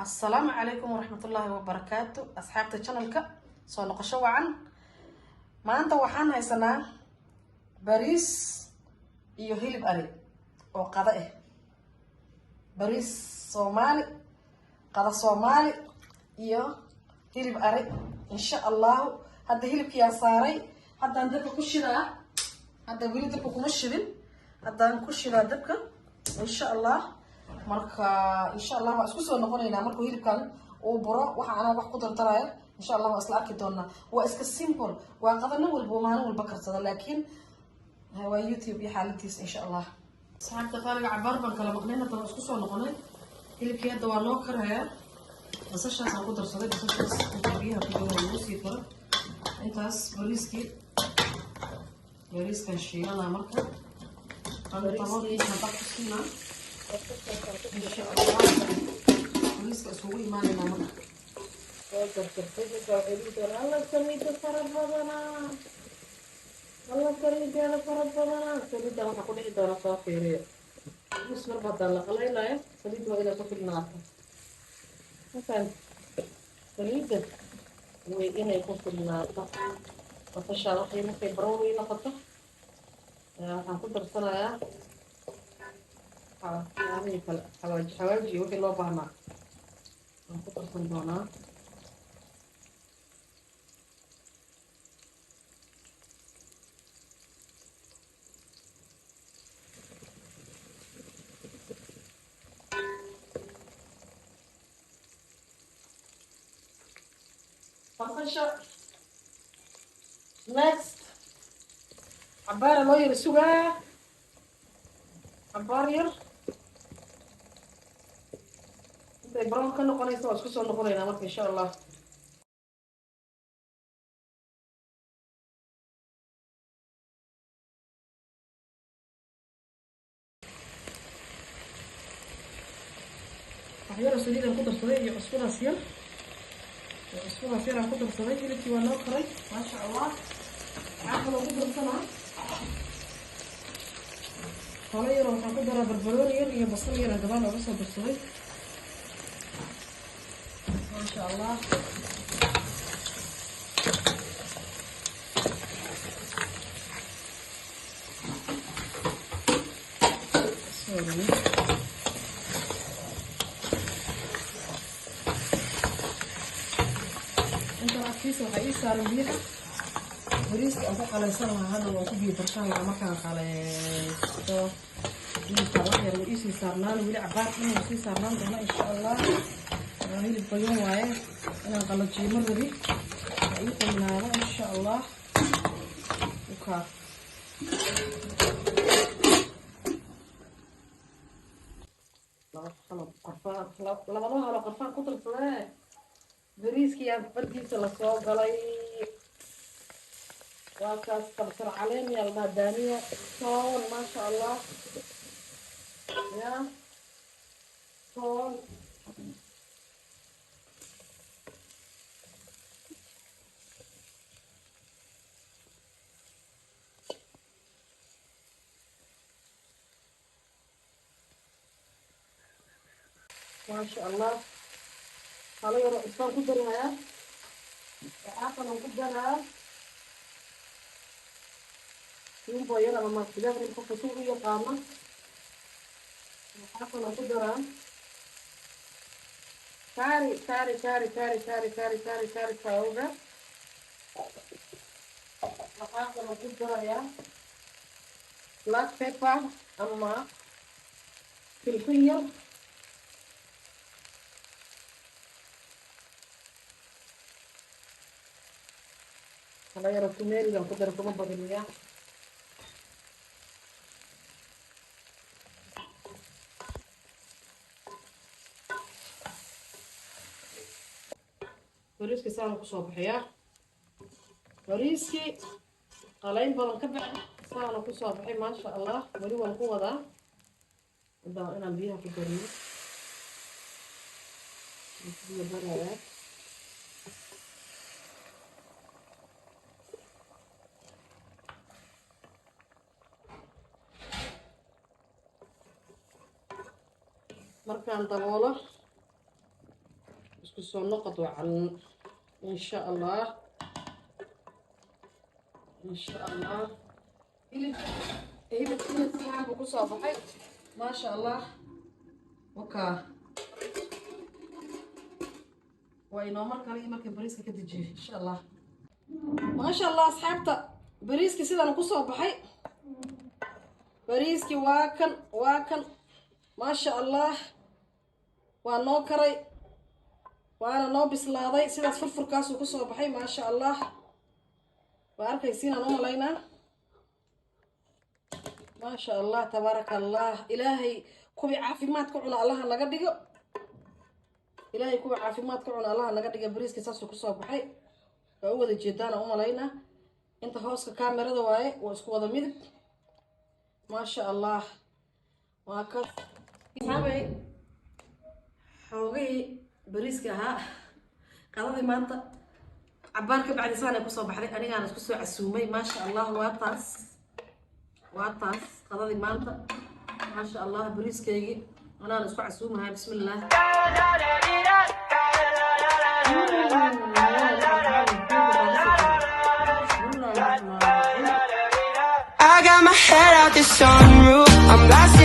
Asalaamu calaykum waraxmatullaahi wabarakaatu, asxaabta channelka, soo noqosho wacan. Maanta waxaan haysanaa bariis iyo hilib ari oo qada ah. Bariis Soomaali, qada Soomaali iyo hilib ari, insha Allahu. Hadda hilibkiyaa saaray, haddaan dabka ku shidaa. Hadda weli dabka kuma shidin, haddaan ku shidaa dabka, insha Allah. Marka insha Allah waa isku soo noqonaynaa markuu hilibkan uu buro. Waxa anaa wax ku dardaraya, insha Allah, waa isla arki doonaa. Waa iska simple, waa qadano walba maalin walba karsada, laakiin waa YouTube iyo xaaladiisa, insha Allah. Asxaabta qaaliga, cabaar baan kala maqnayn, hadda waa isku soo noqonay. Hilibkii hadda waa noo karayaa. Basashaasaan ku darsaday, basashaas inta biyaha ku jiro lagu sii karo intaas. Bariiskii, bariiskan shiilanaa. Marka daboolkiisaan dab ku siinaa, insha Allah. Bariiska isugu imaanaynaa marka. Soo jarjartay. Marka waxay dhihi doonaa, "Alla, saliida fara badanaa, alla, saliideeda fara badanaa." Saliidda waxaa ku dhici doona soo fiiriyo. Bariis marba haddaan la qalaynayo, saliidda waa inay ku filnaato. Markaan saliidda way inay ku filnaato. Basashaa waxay markay brown ii noqoto, waxaan ku darsanayaa waxyaabihii kale, xawaaji, xawaaji iyo wixii loo baahnaa waan ku darsan doonaa. Basasha next, cabaara loo yara sugaa, cabaar yar intay brown ka noqonaysa. Waa isku soo noqonaynaa marka, insha Allah. Waxyaro saliidaan ku darsaday iyo cusbadaas yar, cusbadaas yaraan ku darsaday. Hilibkii waa noo karay, maasha Allah. Waxaa kaloo ku darsanaa holo yar, waxaan ku daraa barbarooni yar iyo basal yar aan gadaal ooga soo darsaday, maasha Allah. Sorry. Intan agtiisa waxaa ii saaran biyaha bariiska aan ku qalaysan lahaa. Hadda waan ku biyo darshan lahaa markaan qalaysto hilibka. Wax yar wuu iisii saarnaan weli, cabaar inuu sii saarnaan doona, insha Allah. Waa hilib qoyan waaye, inaan qalajiyo ma rabi, waa ii qoynaado, insha Allah. Ukaa laba halo qorfaan, labada halo qorfaan ku darsadee. Bariiskiyaa bardiisa lasoo galay, waa kaas. Kabsar caleen yaa la dhahaa, daaniya, toon, maasha Allah. Ya toon, maasha Allah. Halo yaro cusbaan ku darayaa. Waxaa kaloo ku daraa yumbo yar ama maasigaar, qofka si u yaqaano. Waxaa kaloo ku daraa curry, curry, curry, curry, curry, curry, curry, curry powder. Waxaa kaloo ku darayaa black pepper ama filfil yar. Hala yaro turmeric-gan ku dara, kuma badiniya. Bariiskii saana kusoo baxayaa. Bariiskii qalayn badan ka bacdi saana kusoo baxay, maasha Allah. Weli waan ku wadaa hadda inaan biyaha ku dariyo, biyo darayaa. Markaan daboolo, isku soo noqod wacan, insha Allah, insha Allah. Hilibkiina fiican buu kusoo baxay, maasha Allah. Wakaa, waa inoo mar kale iyo markii bariiska ka dejiyo, insha Allah. Maasha Allah, asxaabta, bariiskii sidaan kusoo baxay. Bariiskii waa kan, waa kan, maasha Allah. Waa noo karay, waana noo bislaaday. Sidaas furfurkaasuu kusoo baxay, maasha Allah. Waa arkaysiinaan u malaynaa. Maasha Allah, tabaaraka Allah. Ilaahay kuwii caafimaad ka cuna Allaha naga dhigo. Ilaahay kuwii caafimaad ka cuna Allaha naga dhiga. Bariiska saasuu kusoo baxay, waa u wada jeedaana u malaynaa. Inta hooska kaamirada waaye, waa isku wada midib, maasha Allah. Waa ka asxaabay, xoogihii bariiska ahaa qadadii maanta cabaar ka bacdi saanay kusoo baxday. Anigaana isku soo casuumay, maasha Allah. Waa taas, waa taas qadadii maanta, maasha Allah. Bariiskaygii anaana isku casuumahay. Bismillaah. I got my head out the sunroof. I'm blasting.